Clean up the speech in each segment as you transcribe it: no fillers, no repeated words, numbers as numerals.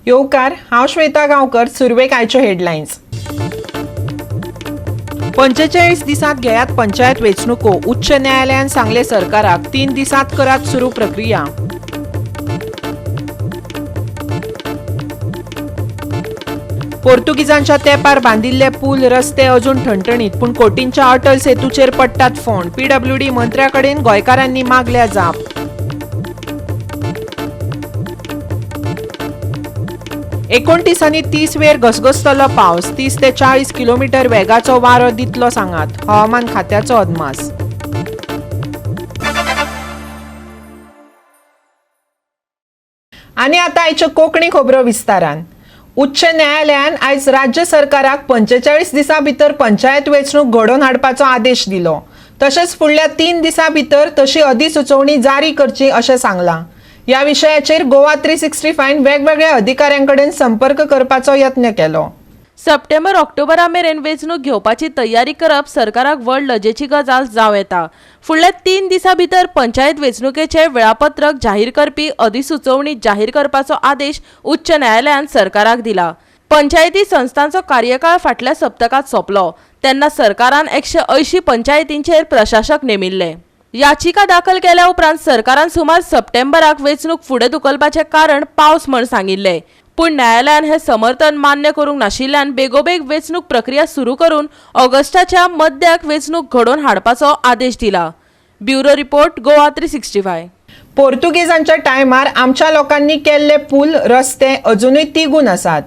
येवकार, हांव श्वेता गांवकर. सुरवेक आयच्यो हेडलायन्स. 45 दिसांत घेयात पंचायत वेंचणुको, उच्च न्यायालयान सांगले सरकाराक 3 दिसांत करात सुरू प्रक्रिया. पोर्तुगीजांच्या तेंपार बांदिल्ले पूल रस्ते अजून ठणठणीत, पूण कोटींच्या अटल सेतूचेर पडटात फोंड. पीडब्ल्यूडी मंत्र्या कडेन गोंयकारांनी मागल्या जाप. 29 आनी 30 वेर घसघसतलो पावस, 30 ते 40 किलोमीटर वेगाचो वारो दितलो सांगात, हवामान खात्याचो अदमास. आनी आतां आयच्यो कोंकणी खबरो विस्तारान. उच्च न्यायालयान आयज राज्य सरकाराक 45 दिसां भितर पंचायत वेंचणूक घडोवन हाडपाचो आदेश दिलो. तशेंच फुडल्या 3 दिसां भितर तशी अधिसुचोवणी जारी करची अशें सांगलां. ह्या विशयाचेर गोवा 365 वेगवेगळ्या अधिकाऱ्यां कडेन संपर्क करपाचो यत्न केलो. सप्टेंबर ऑक्टोबरा मेरेन वेंचणूक घेवपाची तयारी करप सरकाराक व्हड लजेची गजाल जावं येता. फुडल्या 3 दिसां भितर पंचायत वेंचणुकेचें वेळापत्रक जाहीर करपी अधिसुचोवणी जाहीर करपाचो आदेश उच्च न्यायालयान सरकाराक दिला. पंचायती संस्थांचो कार्यकाळ फाटल्या सप्तकांत सोंपलो तेन्ना सरकारान 180 पंचायतींचेर प्रशासक नेमिल्ले. याचिका दाखल केल्या उपरांत सरकारान सुमार सप्टेंबराक वेंचणूक फुडें धुकलपाचें कारण पावस म्हण सांगिल्लें. पूण न्यायालयान हें समर्थन मान्य करूंक नाशिल्ल्यान बेगोबेग वेंचणूक प्रक्रिया सुरू करून ऑगस्टाच्या मध्याक वेंचणूक घडोवन हाडपाचो आदेश दिला. Bureau report, Goa 365. पोर्तुगेजांच्या टायमार आमच्या लोकांनी केल्ले पूल रस्ते अजुनूय तिगून आसात.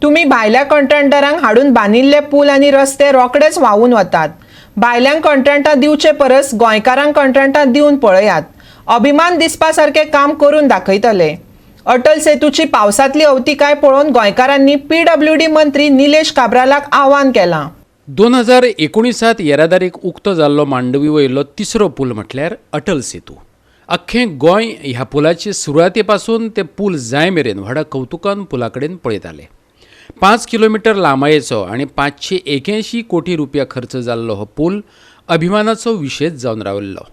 तुमी भायल्या कॉन्ट्रॅक्टरांक हाडून बांदिल्ले पूल आनी रस्ते रोखडेच व्हांवून वतात. भायल्यांक कॉन्ट्रॅक्टां दिवचे परस गोंयकारांक कॉन्ट्रॅक्टां दिवन पळयात, अभिमान दिसपा सारकें काम करून दाखयतले. अटल सेतूची पावसांतली अवतिकाय पळोवन गोंयकारांनी पीडब्ल्यूडी मंत्री निलेश काब्रालाक आव्हान केलां. 2019 येरादारीक उक्तो जाल्लो मांडवी वयलो तिसरो पूल म्हटल्यार अटल सेतू. अख्खें गोंय ह्या पुलाचे सुरवाते पासून ते पूल जाय मेरेन व्हडा कवतुकान पुला कडेन पळयताले. 5 किलोमिटर लांबायेचो आनी 581 कोटी रुपया खर्च जाल्लो हो पूल अभिमानाचो विशयच जावन राविल्लो.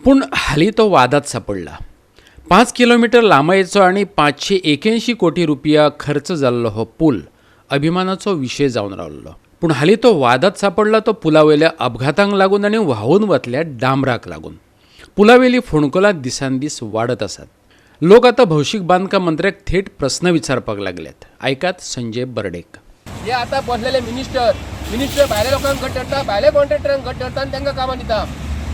पूण हालीं तो वादांत सापडला. 5 किलोमिटर लांबायेचो आनी 581 कोटी रुपया खर्च जाल्लो हो पूल अभिमानाचो विशय जावन रावल्लो. पूण हालीं तो वादांत सापडला तो पुला वयल्या अपघातांक लागून आनी व्हांवून वतल्या डांबराक लागून. पुलावेली फोंडकुलां दिसान दीस वाडत आसात. लोक आतां भौशीक बांदकाम मंत्र्याक थेट प्रस्न विचारपाक लागल्यात. आयकात संजय बर्डेक. हे आतां बसलेले मिनिस्टर भायल्या लोकांक घट धरता, भायल्या कॉन्ट्रॅक्टरांक घट धरता आनी तांकां कामां दिता.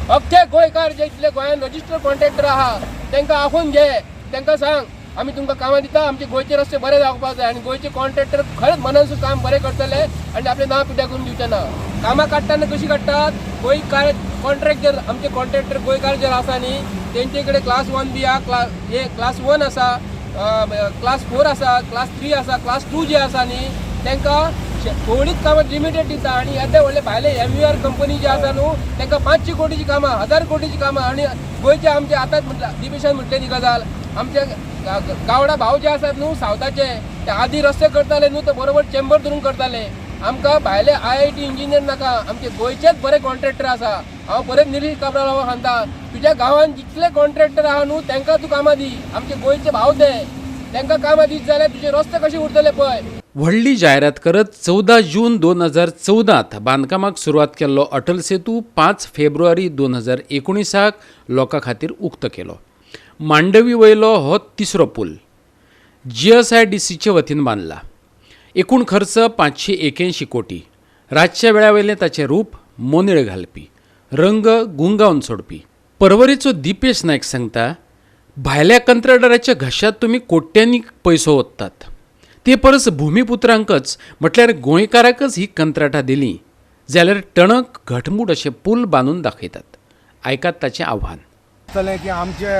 अख्खे गोंयकार जे इतले गोंयांत रजिस्टर्ड कॉन्ट्रॅक्टर आहा तांकां आफोवन घे, तांकां सांग आमी तुमकां कामां दिता, आमचे गोंयचे रस्ते बरे जावपाक जाय आनी गोंयचे कॉन्ट्रॅक्टर खरेंच मनासून काम बरें करतले आनी आपलें नांव पिड्ड्यार करून दिवचे ना. कामां काडटना कशीं काडटात, गोंयकार कॉन्ट्रॅक्ट जर आमचे कॉन्ट्रॅक्टर गोंयकार जर आसा न्ही तेंचे कडेन क्लास 1 बी आहा, क्लास 1 आसा, क्लास 4 आसा, क्लास 3 आसा, क्लास 2 जे आसा न्ही तांकां थोडीच कामां लिमिटेड दिता. आनी येदे व्हडले भायले एमयूआर कंपनी जे आसा न्हू तांकां 500 कोटीची कामां, 1000 कोटीची कामां. आनी गोंयचे आमचे आतांच म्हटल्यार दिपेशान म्हटलें ती गजाल, आमचे गावडा भाव जे आसात न्हू सावथाचे ते आदी रस्ते करताले न्हू ते बरोबर चेंबर धरून करताले. आमकां भायले IIT engineer नाका, आमचे गोंयचेच बरे कॉन्ट्रॅक्टर आसा. हांव बरें निलेश काब्राल बाबा सांगता, तुज्या गांवांत जितले कॉन्ट्रॅक्टर आहा न्हू तांकां तूं कामां दी, आमचे गोंयचे भाव ते तांकां कामां दीत जाल्यार तुजे रस्ते कशे उरतले पळय. व्हडली जायरात करत 14 जून 2014 बांदकामाक सुरवात केल्लो अटल सेतू 5 फेब्रुवारी 2019 लोकां खातीर उक्तो केलो. मांडवी वयलो हो तिसरो पूल GSIDCचे वतीन बांदला. एकूण खर्च 581 कोटी. रातच्या वेळा वयलें ताचें रूप मोनेळ घालपी, रंग गुंगावन सोडपी. परवरीचो दिपेश नायक सांगता, भायल्या कंत्राटदाराच्या घशांत तुमी कोट्यांनी पयसो ओततात, ते परस भुमिपुत्रांकच म्हटल्यार गोंयकाराकच ही कंत्राटां दिलीं जाल्यार टणक घटमूट अशें पूल बांदून दाखयतात. आयकात ताचें आव्हान. जालें की आमचे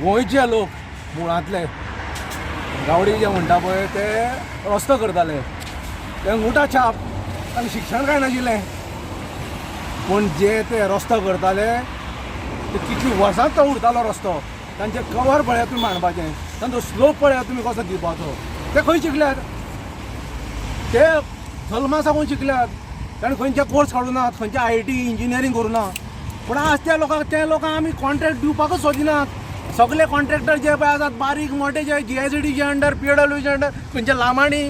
गोंयचे लोक मुळांतले गावडी जे म्हणटा पळय ते रस्तो करताले, ते अंगुठा छाप आनी शिक्षण कांय नाशिल्लें, पूण जे ते रस्तो करताले ते कितलीं वर्सांच तो उरतालो रस्तो. तांचे कवर पळयात तुमी मांडपाचें, तांचो स्लोप पळयात तुमी कसो दिवपाचो. ते खंय शिकल्यात, ते जल्मा साकून शिकल्यात, ताणें खंयचे कोर्स काडूं नात, खंयचे IIT engineering करूं ना. पूण आज त्या लोकांक आमी कॉन्ट्रॅक्ट दिवपाकच सोदिनात. सगळे कॉन्ट्रॅक्टर जे पळय आसात बारीक मोठे जे जीआयसीडीचे अंडर, पीडब्ल्यूचे अंडर, खंयचे लामाणी,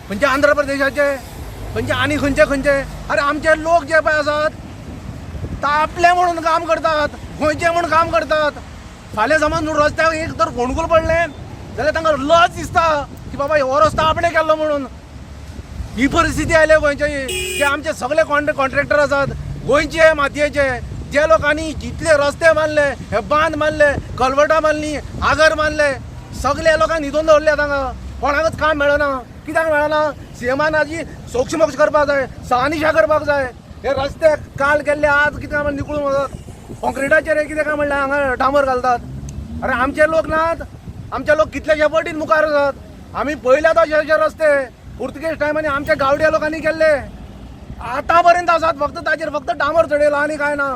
खंयचे आंध्र प्रदेशाचे, खंयचे आनी खंयचे खंयचे. अरे आमचे लोक जे पळय आसात ते आपले म्हणून काम करतात, गोंयचे म्हणून काम करतात. फाल्यां समज न्हू रस्त्याक एक तर फोंडकूल पडलें जाल्यार तांकां लज दिसता की बाबा हो रस्तो आपणें केल्लो म्हणून. ही परिस्थिती आयल्या गोंयची. जे आमचे सगळे कॉन्ट्रॅक्टर आसात गोंयचे मातयेचे, जे लोकांनी जितले रस्ते बांदले, हे बांद मारले, कलवटां मारली, आगर मारले, सगळे लोकांक न्हिदून दवरले. तांकां कोणाकच काम मेळना. कित्याक मेळना? सीएमान हाजी सोक्षमोक्ष करपाक जाय, सहानिशा करपाक जाय. हे रस्ते काल केल्ले आज कितें काय निकळून वतात. कॉन्क्रिटाचेर कितें काय म्हणल्यार हांगा डांबर घालतात. अरे आमचे लोक नात, आमचे लोक कितल्याशा पटीन मुखार आसात. आमी पयल्यात अशे रस्ते पुर्तुगेज टायमांनी आमच्या गावड्या लोकांनी केल्ले, आतां पर्यंत आसात. फक्त ताचेर फक्त डांबर चडयला आनी कांय ना.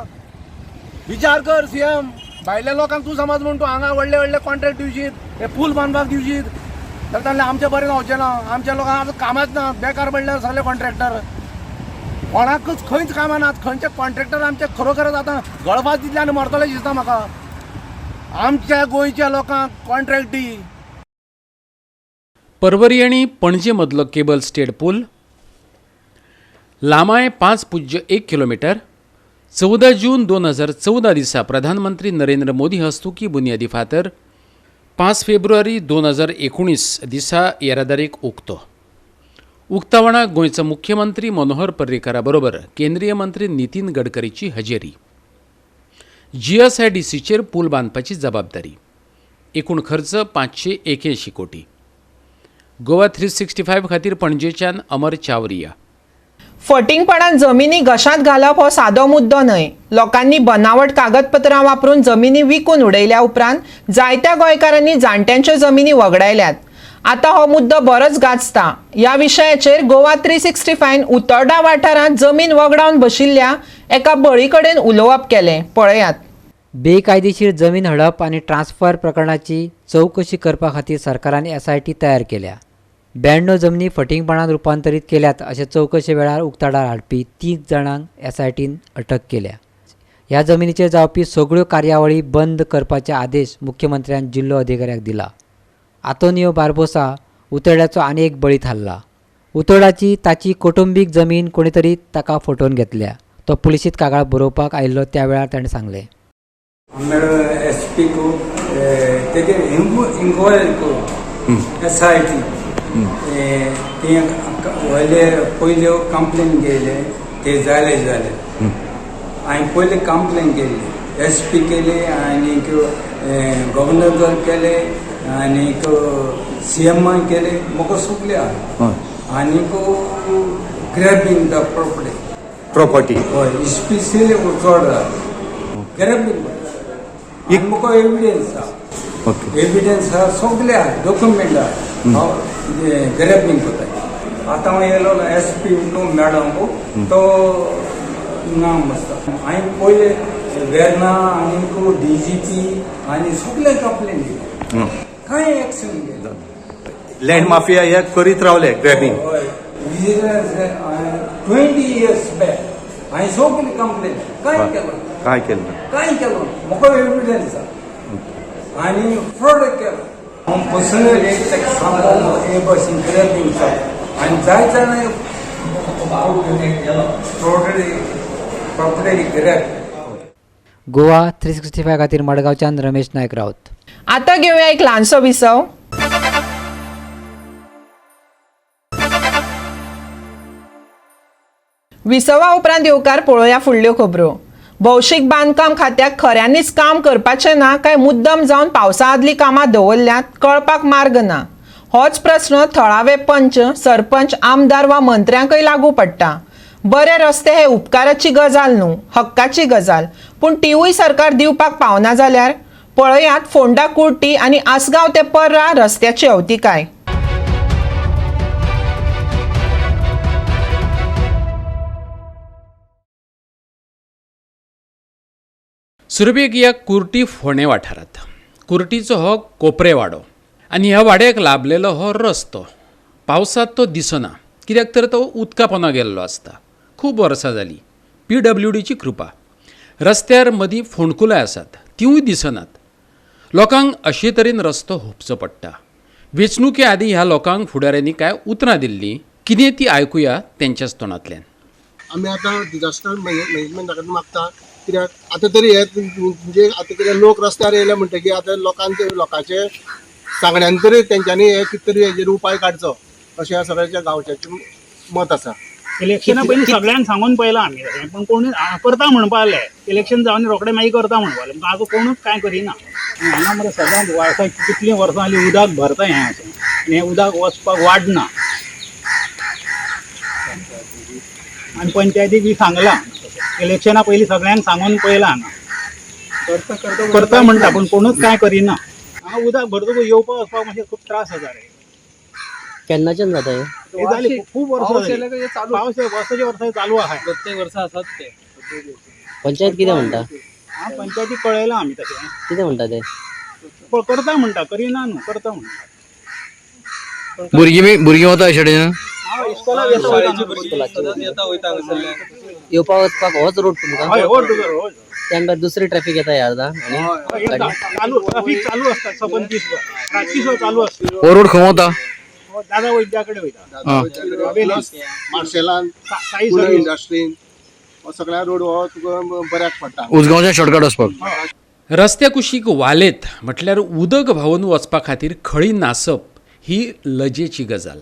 विचार कर सीएम, भायल्या लोकांक तूं समज म्हूण तूं हांगा व्हडले व्हडले कॉन्ट्रॅक्ट दिवशीत, हे पूल बांदपाक दिवशीत जाल्यार तांणी आमचें बरें जावचें ना. आमच्या लोकांक आतां कामाच ना, बेकार पडल्यार सगळे कॉन्ट्रॅक्टर. कोणाकूच खंयच कामां नात. खंयचे कॉन्ट्रॅक्टर आमचे खरोखरच आतां गळफास दितले आनी मरतले दिसता म्हाका. आमच्या गोंयच्या लोकांक कॉन्ट्रॅक्ट दी. परवरी आनी पणजे मदलो केबल स्टेड पूल लांबाय 5.1 किलोमिटर 14 जून 2014 दिसा प्रधानमंत्री नरेंद्र मोदी हस्तुकी बुनियादी फातर 5 फेब्रुवारी 2019 दिसा येरादारीक उक्तो. उक्तावणाक गोंयचो मुख्यमंत्री मनोहर पर्रीकारा बरोबर केंद्रीय मंत्री नितीन गडकरीची हजेरी. जीएसआयडीसीचेर पूल बांदपाची जबाबदारी. एकूण खर्च 581 कोटी. गोवा 365 खातीर पणजेच्यान अमर चावरिया. फटींगपणान जमिनी घशांत घालप हो सादो मुद्दो न्हय. लोकांनी बनावट कागदपत्रां वापरून जमिनी विकून उडयल्या उपरांत जायत्या गोंयकारांनी जाणट्यांच्यो जमिनी वगडायल्यात. आतां हो मुद्दो बरोच गाजता. ह्या विशयाचेर गोवा 365 उतोर्डा वाठारांत जमीन वगडावन बशिल्ल्या एका बळी कडेन उलोवप केलें, पळयात. बेकायदेशीर जमीन हडप आनी ट्रान्सफर प्रकरणाची चवकशी करपा खातीर सरकारान एसआयटी तयार केल्या. 92 जमनी फटींगपणान रुपांतरीत केल्यात अशें चवकशे वेळार उक्ताडार हाडपी 3 जाणांक एसआयटीन अटक केल्या. ह्या जमिनीचेर जावपी सगळ्यो कार्यावळी बंद करपाचे आदेश मुख्यमंत्र्यान जिल्लो अधिकाऱ्याक दिला. आंतोनियो बार्बोसा उतोड्याचो आनी एक बळी थारला. उतोड्याची ताची कुटुंबीक जमीन कोणीतरी ताका फटोवन घेतल्या. तो पुलिशींत कागाळ बरोवपाक आयिल्लो त्या वेळार ताणें सांगलें, एस पी को तेजे इन्क्वायरी करून एस I T ते वयले पयल्यो कंप्लेन केले ते जाले जाले. हांवें पयले कंप्लेन केली एस पी केली आनी गव्हर्नर केले आनी सी एमान केले. म्हाका सुकले आनी ग्रॅबिंग the property हय, स्पेशली चड ग्रॅबिंग. म्हाका एविडन्स आहा, एविडन्स आहा, सगळे आहा, डॉक्युमेंट आहा. हांव ग्रॅबिंग करता. आतां हांव येयलो एस पी मॅडम तो नाम आसता. हांवें पयले वेर्ना आनी डी जी पी आनी सगळे कंप्लेन दिली, कांय एक्शन घेतला. लँड माफिया हे करीत रावले ग्रॅबिंग. हय, विजिलन्स 20 इयर्स बॅक हांवें सगळे कंप्लेन कांय केलो, काय केलं कांय केलो. म्हाका एविडन्स आहा आनी फ्रॉड केलो. हांव पर्सनली ताका सांगून हे भशेन ग्रॅबिंग जाता आनी जाय जाणां प्रॉपर्टी ग्रॅब. गोवा 365 खातीर मडगांवच्यान रमेश नायक राऊत. आतां घेवया एक ल्हानसो विसव. विसवा उपरांत येवकार पळोवया फुडल्यो खबरो. भौशीक बांदकाम खात्याक खऱ्यांनीच काम करपाचें ना काय मुद्दम जावन पावसा आदलीं कामां दवरल्यांत कळपाक मार्ग ना. होच प्रस्न थळावे पंच, सरपंच, आमदार वा मंत्र्यांकय लागू पडटा. बरे रस्ते हे उपकाराची गजाल न्हू, हक्काची गजाल, पूण तिवूय सरकार दिवपाक पावना जाल्यार पळयात फोंडा कुर्टी आनी आसगांव ते पर्रा रस्त्याची अवतिकाय. सुरवेक ह्या कुर्टी फोंडे वाठारांत कुर्टीचो हो कोपरे वाडो आनी ह्या वाड्याक लाभलेलो हो रस्तो पावसांत तो दिसना, कित्याक तर तो उदका पोंदा गेल्लो आसता. खूब वर्सां जालीं पी डब्ल्यू डीची कृपा. रस्त्यार मदीं फोंडकुलां आसात तिवूय दिसनात. लोकांक अशे तरेन रस्तो हुपचो पडटा. वेंचणुके आदीं ह्या लोकांक फुडाऱ्यांनी कांय उतरां दिल्लीं, कितें ती आयकुया तेंच्याच तोंडांतल्यान. आमी आतां डिजास्टर मॅनेजमेंटा कडेन मागता, कित्याक आतां तरी हे म्हणजे आतां कितें लोक रस्त्यार येयले म्हणटकीर आतां लोकांचे लोकांचे सांगण्यान तरी तेंच्यांनी हे कितें तरी हेजेर उपाय काडचो अशें सगळ्यांच्या गांवच्याचें मत आसा. इलेक्शना पयलीं सगळ्यांक सांगून पळयलां आमी, पूण कोणूच करता म्हणपा जालें, इलेक्शन जावन रोखडें मागीर करता म्हणपा जालें, आतां कोणूच कांय करिना. हांगा मरे सदांच वर्सां कितलीं वर्सां जालीं उदक भरता हें अशें, आनी हें उदक वचपाक वाडना. आनी पंचायतीक बी सांगलां, इलेक्शना पयलीं सगळ्यांक सांगून पळयलां हांगा करता म्हणटा, पूण कोणूच कांय करिना. हांगा उदक भरतकूच येवपा वचपाक मातशें खूब त्रास जाता रे. केन्नाच्यान जाता हें? जाली खूब वर्सां जाली, पावस वर्साच्या वर्सां चालू आसा, प्रत्येक वर्सा आसात ते. पंचायत कितें म्हणटा? पंचायतीक कळयलां आमी तशें. कितें म्हणटा ते? करता म्हणटा, करिना न्हू, करता म्हणटा. भुरगीं भुरगीं वता शाळेन? येवपा वचपाक होच रोड तुमकां? त्यान भायर दुसरी ट्रॅफिक येता ह्या अर्दा? ट्रॅफिक चालू आसता सबंद दीसभर, रातची चालू आसता. हो रोड खंय वता? दादा वैद्या कडेन वयता, मार्सेलान, इंडस्ट्रीन, सगळ्या रोड हो तुका बऱ्याक पडटा. उजगांवच्या शॉर्टकट वचपाक. रस्त्या कुशीक वालेत म्हटल्यार उदक व्हांवून वचपा खातीर खळी नासप ही लजेची गजाल.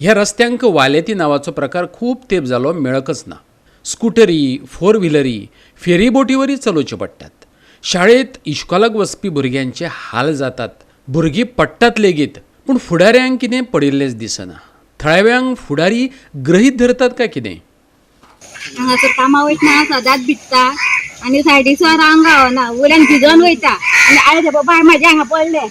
ह्या रस्त्यांक वालेती नांवाचो प्रकार खूब तेंप जालो मेळकच ना. स्कुटरी, फोर व्हिलरी, फेरीबोटीवरी चलोवच्यो पडटात. शाळेंत इश्कोलाक वचपी भुरग्यांचे हाल जातात, भुरगीं पडटात लेगीत, पूण फुडाऱ्यांक कितें पडिल्लेंच दिसना. थळाव्यांक फुडारी गृहीत धरतात काय कितें? हांगासर कामां वयतना सदांच भिजता आनी सायडीसर रांग गावना, वयल्यान भिजोन वयता आनी आरे बाबा म्हाजे हांगा पडले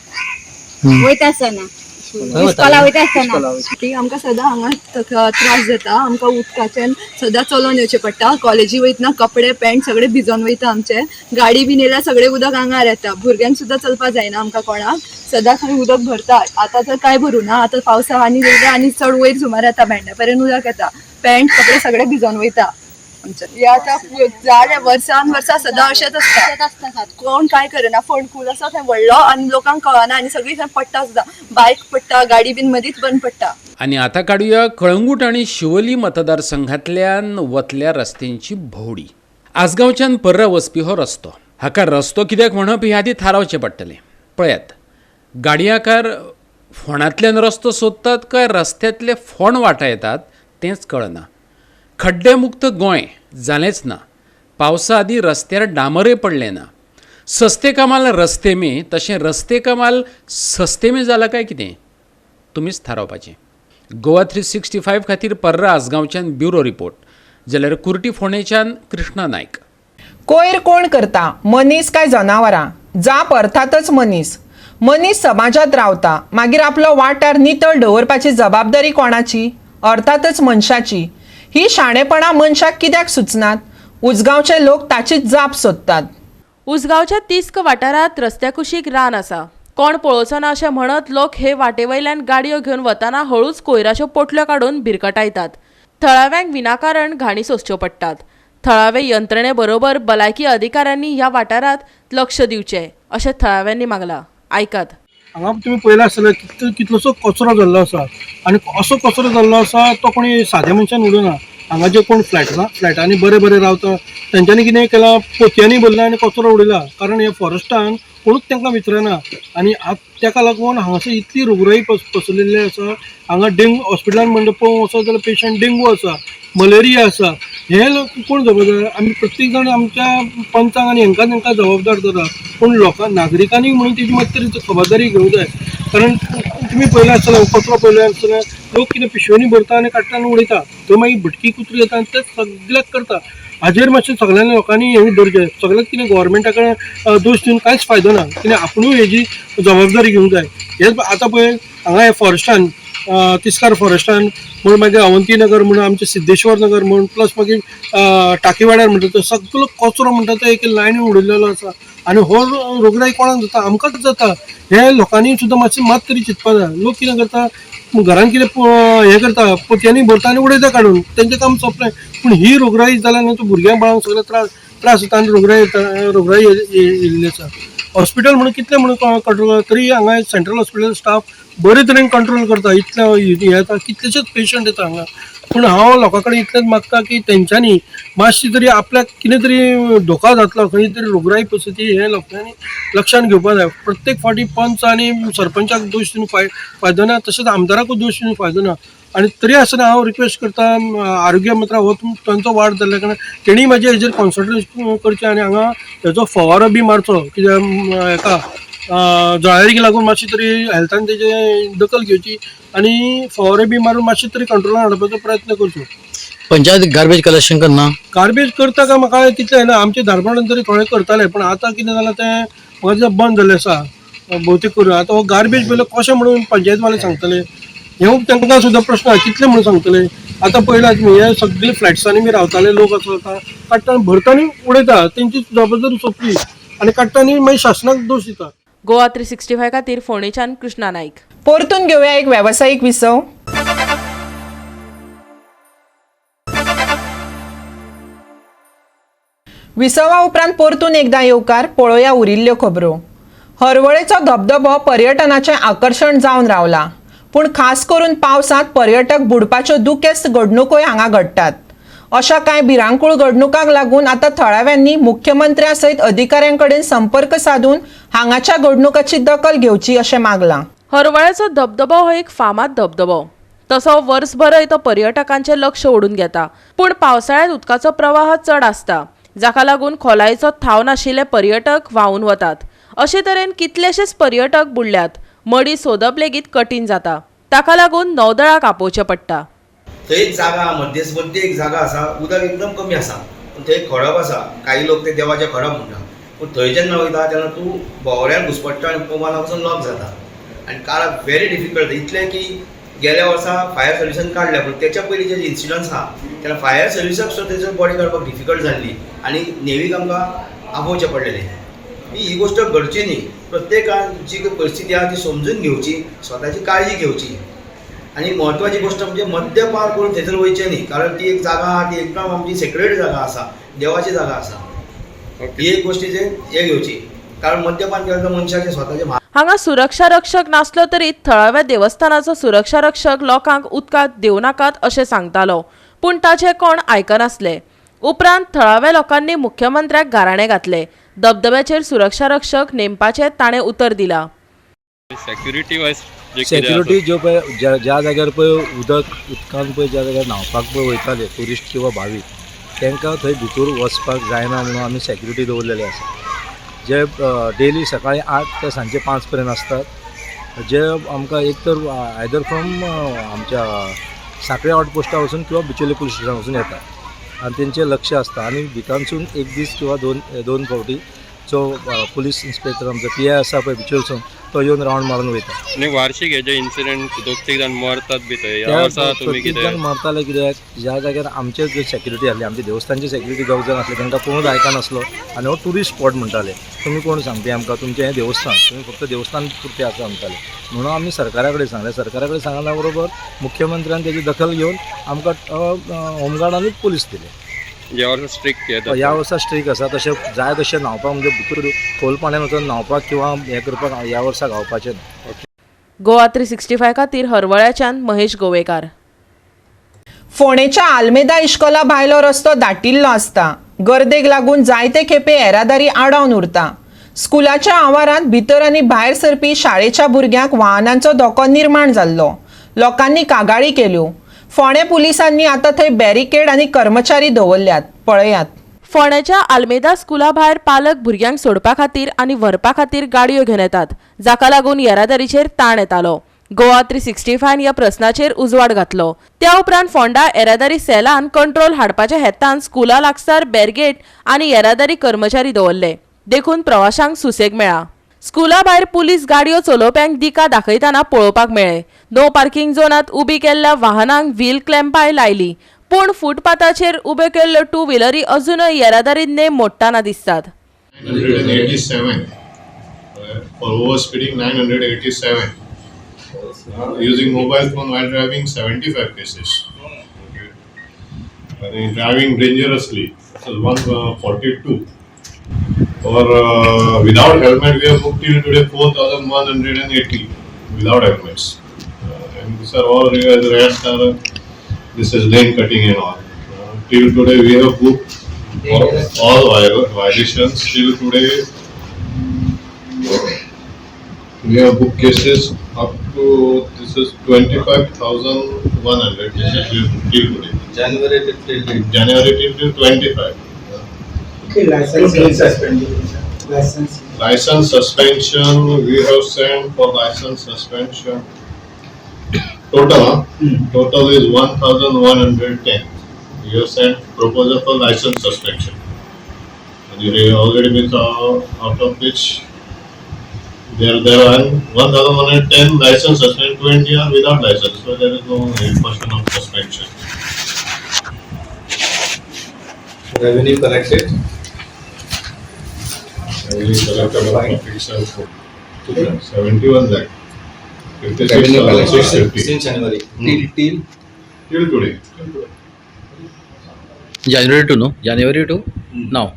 वयता आसतना, इस्कोला वयता आसतना. ती आमकां सदां हांगा त्रास जाता, आमकां उदकाच्यान सदां चलोवन येवचें पडटा. कॉलेजी वयतना कपडे पॅन्ट सगळे भिजोन वयता आमचे, गाडी बीन येयल्यार सगळें उदक आंगार येता, भुरग्यांक सुद्दां चलपाक जायना आमकां कोणाक, सदां खंय उदक भरता. आतां तर कांय भरूना, आतां पावसा आनी येयल्या आनी चड वयर सुमार येता, भेंड्या पर्यंत उदक येता, पॅन्ट कपडे सगळे भिजोन वयता आमचे. हे आतां जालें वर्सान वर्सां सदां अशेंच आसता, कोण कांय करना. फोंडकूल आसा थंय व्हडलो आनी लोकांक कळना आनी सगळीं थंय पडटा सुद्दां, बायक पडटा, गाडी बीन मदींच बंद पडटा. आनी आतां काडुया कळंगूट आनी शिवोली मतदारसंघांतल्यान वतल्या रस्त्यांची भोंवडी. आसगांवच्यान पर्रा वचपी हो रस्तो. हाका रस्तो कित्याक म्हणप हें आदी थारावचें पडटलें. पळयात, गाडयांकार फोंडांतल्यान रस्तो सोदतात काय रस्त्यांतले फोंड वाटायतात तेंच कळना. खड्डेमुक्त गोंय जालेंच ना. पावसा आदीं रस्त्यार डांबरय पडलें ना. सस्ते कामाल रस्ते में तशें रस्ते कामाल सस्ते में जालां काय कितें तुमीच थारावपाचें. गोवा 365 खातीर पर्रा आसगांवच्यान ब्युरो रिपोर्ट, जाल्यार कुर्टी फोंडेच्यान कृष्णा नायक. कोयर कोण करता, मनीस काय जनावरां? जाप अर्थातच मनीस. मनीस समाजात रावता, मागीर आपलो वाठार नितळ दवरपाची जबाबदारी कोणाची? अर्थातच मनशाची. ही शाणेपणां मनशाक कित्याक सुचनात? उजगांवचे लोक ताचीच जाप सोदतात. उजगांवच्या तिस्क वाठारांत रस्त्या कुशीक रान आसा. कोण पळोवचो ना अशें म्हणत लोक हे वाटे वयल्यान गाडयो घेवन वतना हळूच कोयराच्यो पोटल्यो काडून भिरकटायतात. थळाव्यांक विनाकारण घाणी सोंसच्यो पडटात. थळावे यंत्रणे बरोबर भलायकी अधिकाऱ्यांनी ह्या वाठारांत लक्ष दिवचें अशें थळाव्यांनी मागलां. आयकात. हांगा तुमी पळयलां आसतलें कितलोसो कचरो जाल्लो आसा आनी असो कचरो जाल्लो आसा तो कोणी साद्या मनशान उडोवना. हांगा जे कोण फ्लॅटांनी बरे बरे रावता तेंच्यांनी कितें केलां, पोतयांनी भरला आनी कचरो उडयला, कारण हे फॉरेस्टान कोणूच तांकां विचारना आनी ताका लागून हांगासर इतली रोगराई पसरलेली आसा. हांगा डेंगू हॉस्पिटलान म्हणटा पळोवंक वचत जाल्यार पेशंट डेंगू आसा, मलेरिया आसा. हे लोक कोण जबाबदार? आमी प्रत्येक जाण आमच्या पंचांक आनी हेंकां तेंकां जबाबदार जाता, पूण लोकां नागरिकांनी म्हणून तेजी मात तरी खबरदारी घेवंक जाय. कारण तुमी पळयलां आसतलें, कचरो पळयलो आसतलें, लोक कितें पिशव्यांनी भरता आनी काडटा आनी उडयता, थंय मागीर भटकी कुत्री येता आनी ते सगळ्याक करता. हाजेर मातशें सगळ्यांनी लोकांनी हें धरचें. सगळ्याक कितें गोवोरमेंटा कडेन दोश दिवन कांयच फायदो ना, कितें आपुणूय हेजी जबाबदारी घेवंक जाय. हेच आतां पळय हांगा हे फॉरेस्टान, तिस्कार फॉरेस्टान म्हूण, मागीर अवंती नगर म्हूण, आमचें सिद्धेश्वर नगर म्हूण, प्लस मागीर टाकीवाड्यार म्हणटा तो सगळो कचरो म्हणटा तो एक लायनीन उडयलेलो आसा आनी हो रोगराई कोणाक जाता? आमकांच जाता. हे लोकांनी सुद्दां मातशें मात तरी चिंतपा जाय. लोक कितें करता, घरान कितें हें करता, पोतयांनी भरता आनी उडयता काडून, तेंचें काम सोंपलें. पूण ही रोगराई जाल्या न्हू, भुरग्यां बाळांक सगळें त्रास जाता आनी रोगराई येयल्ली आसा. हॉस्पिटल म्हणून कितलें म्हणून कंट्रोल तरी हांगा सेंट्रल हॉस्पिटल स्टाफ बरे तरेन कंट्रोल करता. इतले हे येता, कितलेशेच पेशंट येता हांगा. पूण हांव लोकां कडेन इतलेंच मागता की तेंच्यांनी मातशी तरी आपल्याक कितें तरी धोका जातलो, खंय तरी रोगराई परिस्थिती हें लोकांनी लक्षांत घेवपाक जाय. प्रत्येक फावटी पंच आनी सरपंचाक दोश दिवन फायदो ना, तशेंच आमदाराकूय दोश दिवन फायदो ना. आनी तरी आसतना हांव रिक्वेस्ट करता आरोग्य मंत्र्या हो तांचो वाड जाल्ल्या कारणान तेणी म्हाजे हेजेर कॉन्संट्रेशन करचें आनी हांगा हेजो फवारो बी मारचो, कित्याक हेका जळारीक लागून मातशी तरी हेल्थान तेजे दखल घेवची आनी फवारे बी मारून मातशी तरी कंट्रोलान हाडपाचो प्रयत्न करचो. पंचायत गार्बेज कलेक्शन करना? गार्बेज करता काय म्हाका तितलें येना. आमचे धारबांदोड्यान तरी थोडे करताले, पण आतां कितें जालां तें म्हाका दिसता बंद जाल्लें आसा भोवतेक करून. आतां हो गार्बेज पयलो कशें म्हणून पंचायतवाले सांगतले हें तांकां सुद्दां प्रश्न आसा, कितले म्हणून सांगतले. आतां पळयला तुमी हे सगळे फ्लॅट्सांनी बी रावताले लोक आसा आतां काडटा भरता आनी उडयता, तेंची जबाबदारी सोंपली आनी काडटा आनी मागीर शासनाक दोश दिता. गोवा 365 खातीर फोंडेच्यान कृष्णा नाईक. परतून घेवया एक वेवसायीक विसव. विसवा उपरांत परतून एकदा येवकार. पळोवया उरिल्ल्यो खबरो. हरवळेचो धबधबो पर्यटनाचें आकर्शण जावन रावला, पूण खास करून पावसांत पर्यटक बुडपाच्यो दुखेस्त घडणुकोय हांगा घडटात. अशा कांय भिरांकूळ घडणुकांक लागून आतां थळाव्यांनी मुख्यमंत्र्या सयत अधिकाऱ्यां कडेन संपर्क साधून हांगाच्या घडणुकाची दखल घेवची अशें मागलां. हरवळ्याचो धबधबो हो एक फामाद धबधबो, तसो वर्सभरय तो पर्यटकांचें लक्ष ओडून घेता. पूण पावसाळ्यांत उदकाचो प्रवाह चड आसता, जाका लागून खोलायेचो थाव नाशिल्ले पर्यटक व्हांवून वतात. अशे तरेन कितलेशेच पर्यटक बुडल्यात. मडी सोदप लेगीत कठीण जाता, ताका लागून नौदळाक आपोवचें पडटा. थंय एक जागा मध्येच एक जागा आसा, उदक एकदम कमी आसा, पूण थंय खडप आसा. काही लोक ते देवाचें खडप म्हणटा, पूण थंय जेन्ना वयता तेन्ना तूं भोंवऱ्यान घुसपडटा आनी पोमाला वचून लॉक जाता आनी काडप व्हेरी डिफिकल्ट. इतलें की गेल्या वर्सा फायर सर्विसान काडल्या, पूण तेच्या पयलीं जे इन्सिडंट्स आहा तेन्ना फायर सर्विसाक सुद्दां तेजो बॉडी काडपाक डिफिकल्ट जाल्ली आनी नेवीक आमकां आपोवचें पडलेलें. ही गोश्ट घडची न्ही, प्रत्येकान जी परिस्थिती आहा ती समजून घेवची, स्वताची काळजी घेवची आनी म्हत्वाची गोश्ट म्हणजे मद्यपान करून थंयसर वयचें न्ही, कारण ती एक जागा आहा ती एकदम आमची सेक्रेड जागा आसा, देवाची जागा आसा. ही एक गोश्टीचें हें घेवची, कारण मद्यपान केल्यार मनशाचें स्वताचें. हांगा सुरक्षा रक्षक नासलो तरी थळाव्या देवस्थानाचो सुरक्षा रक्षक लोकांक उदकांत देवनाकात अशें सांगतालो, पूण ताचें कोण आयकनासले. उपरांत थळाव्या लोकांनी मुख्यमंत्र्याक गाराणें घातलें. धबधब्याचेर सुरक्षा रक्षक नेमपाचें ताणें उतर दिलां. सेक्युरिटी वायज सेक्युरिटी ज्यो पळय ज्या जाग्यार पळय उदकान पळय ज्या जाग्यार न्हांवपाक पळय वयताले ट्युरिस्ट किंवा भावीक, तांकां थंय भितर वचपाक जायना म्हणून आमी सेक्युरिटी दवरलेले आसा, जे डेली सकाळी 8 ते सांजचे 5 पर्यंत आसतात. जे आमकां एक तर आयदर फ्रॉम आमच्या साखळे आउटपोस्टा वचून किंवा बिचोले पुलीस स्टेशना वचून येतात आनी तेंचें लक्ष आसता. आनी विकानसून एक दीस किंवा दोन फावटी जो पुलीस इन्स्पेक्टर आमचो पी I आसा पळय बिचोलसून, तो येवन रावंड मारून वयता. आनी वार्षिक हे जे इन्सिडंट 2-3 जाण मरतात बी थंय, ह्या वर्सा तुमी कितें जाण मरताले कित्याक ज्या जाग्यार आमचे जे सेक्युरिटी आसली, आमच्या देवस्थानची सेक्युरिटी 2 जाण आसले, तांकां कोणूच आयकनासलो आनी हो ट्युरिस्ट स्पॉट म्हणटाले. तुमी कोण सांगता आमकां, तुमचें हें देवस्थान, तुमी फक्त देवस्थान पुरतें आसा म्हणटाले. म्हणून आमी सरकारा कडेन सांगलें. सरकारा कडेन सांगला बरोबर मुख्यमंत्र्यान तेजी दखल घेवन आमकां होमगार्ड आनी पुलीस दिले. ह्या वर्सा स्ट्रिक्ट, ह्या वर्सा स्ट्रिक्ट आसा. तशें जाय तशें न्हांवपाक म्हणजे भितर खोल पाण्यान वचून न्हांवपाक किंवा हें करपाक ह्या वर्सा गावपाचें ना. गोवा 365 खातीर हरवळ्याच्यान महेश गोवेकार. फोंडेच्या आल्मेदा इश्कोला भायलो रस्तो दाटिल्लो आसता. गर्देक लागून जायते खेपे येरादारी आडावन उरता. स्कुलाच्या आवारांत भितर आनी भायर सरपी शाळेच्या भुरग्यांक वाहनांचो धोको निर्माण जाल्लो. लोकांनी कागाळी केल्यो. फोंडें पुलिसांनी आतां थंय बॅरिकेड आनी कर्मचारी दवरल्यात. पळयात. फोंड्याच्या आल्मेदा स्कुला भायर पालक भुरग्यांक सोडपा खातीर आनी व्हरपा खातीर गाडयो घेवन येतात, जाका लागून येरादारीचेर ताण येतालो. गोवा 365 ह्या प्रस्नाचेर उजवाड घातलो. त्या उपरांत फोंडा येरादारी सेलान कंट्रोल हाडपाच्या हेतान स्कुला लागसार बॅरगेट आनी येरादारी कर्मचारी दवरले, देखून प्रवाशांक सुसेग मेळ्ळा. स्कुला भायर पुलीस गाडयो चलोवप्यांक दिका दाखयतना पळोवपाक मेळ्ळे. नो पार्किंग झोनांत उबी केल्ल्या वाहनांक व्हील क्लॅम्पाय लायली, पूण फुटपाथाचेर उब्यो केल्ल्यो टू व्हिलरी अजूनय येरादारी नेम मोडटना दिसतात. 987 for over speeding, 987 using mobile phone while driving, 75 cases. Okay. And driving dangerously, so 142. For without helmet we have booked till today 4,180 without helmets. And these are all rest are this is lane cutting and all. Till today we have booked all violations. Till today we have booked cases up to this is 25,100 cases we have booked till today. January till date. January till 25. Okay, license suspended. License. License suspension, we have sent for license suspension. Total, huh? Total is 1,110. We have sent proposal for license suspension. And it already means out of which there are 1,110 license suspension, 20 are without license. So there is no question of suspension. Revenue collected. Revenue collected 71 lakh. Revenue collected 56,650. since January till till today. January to no? January to now.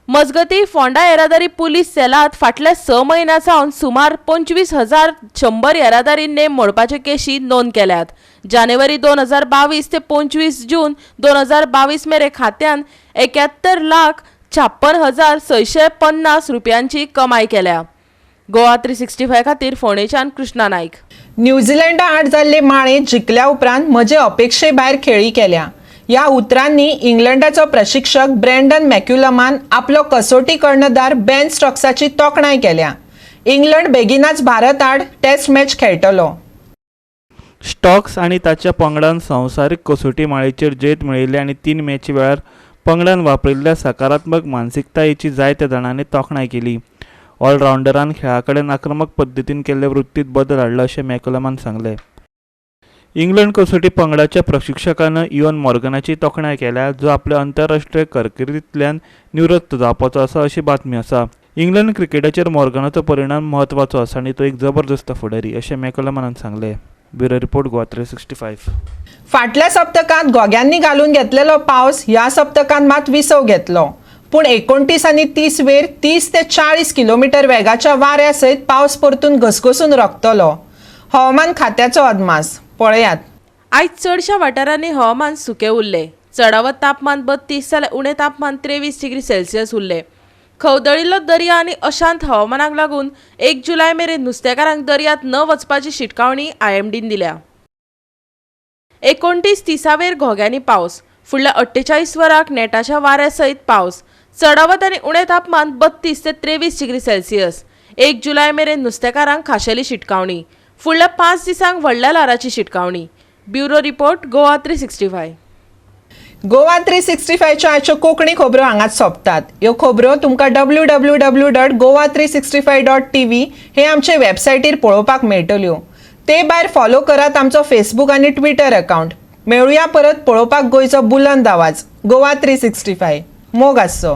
मजगती फोंडा येरादारी police सेलांत फाटल्या 6 म्हयन्यां सावन सुमार 25,100 येरादारी नेम मोडपाच्यो केशी नोंद केल्यात. जानेवारी 2022 ते 25 जून 2022 मेरेन खात्यान 71,56,650 रुपयांची कमाय केल्या. गोवा 365 खातीर फोंडेच्यान कृष्णा नायक. न्यूझीलंडा आड जाल्ले माळेंत जिखल्या उपरांत म्हजे अपेक्षे भायर खेळी केल्या. ह्या उतरांनी इंग्लंडाचो प्रशिक्षक ब्रँडन मॅक्युलमान आपलो कसोटी कर्णधार बेन स्टोक्साची तोखणाय केल्या. इंग्लंड बेगिनाच भारत आड टेस्ट मॅच खेळटलो. स्टॉक्स आनी ताच्या पंगडान संवसारीक कसोटी माळेचेर जैत मेळयल्लें आनी 3 मॅची वेळार पंगडान वापरिल्ल्या सकारात्मक मानसिकतायेची जायत्या जाणांनी तोखणाय केली. ऑलरावंडरान खेळा कडेन आक्रमक पद्दतीन केल्ले वृत्तींत बदल हाडलो अशें मॅकुलमान सांगलें. इंग्लंड कसोटी पंगडाच्या प्रशिक्षकान इवन मॉर्गनाची तोखणाय केल्या, जो आपल्या आंतरराष्ट्रीय कारकिर्दींतल्यान निवृत्त जावपाचो आसा अशी बातमी आसा. इंग्लंड क्रिकेटाचेर मॉर्गनाचो परिणाम म्हत्वाचो आसा आनी तो एक जबरदस्त फुडारी अशें मॅकुलमान सांगलें. Bureau report, Goa 365. फाटल्या सप्तकांत गोग्यांनी घालून घेतलेलो पावस ह्या सप्तकांत मात विसव घेतलो. पूण 29 आनी 30 वेर 30 ते 40 किलोमीटर वेगाच्या वाऱ्या सयत पावस परतून घसघसून रकतलो. हवामान खात्याचो अदमास पळयात. आयज चडशा वाठारांनी हवामान सुकें उरलें. चडावत तापमान 32 जाल्यार उणें तापमान 23 डिग्री सेल्सियस उरलें. खवदळिल्लो दर्या आनी अशांत हवामानाक लागून 1 जुलय मेरेन नुस्तेकारांक दर्यांत न वचपाची शिटकावणी आयएमडीन दिल्या. 29-30 वेर घोग्यांनी पावस. फुडल्या 48 वरांक नेटाच्या वाऱ्या सयत पावस. चडावत आनी उणें तापमान 32 ते 23 डिग्री सेल्सियस. 1 जुलय मेरेन नुस्तेकारांक खाशेली शिटकावणी. फुडल्या 5 दिसांक व्हडल्या ल्हाराची शिटकावणी. Bureau report, Goa 365. Goa 365च्यो आयच्यो कोंकणी खबरो हांगाच सोंपतात. ह्यो खबरो तुमकां www.goa365.tv हे आमचे वेबसायटीर पळोवपाक मेळटल्यो. ते भायर फॉलो करात आमचो फेसबूक आनी ट्विटर अकावंट. मेळुया परत पळोवपाक गोंयचो बुलंद आवाज गोवा 365. मोग आसचो.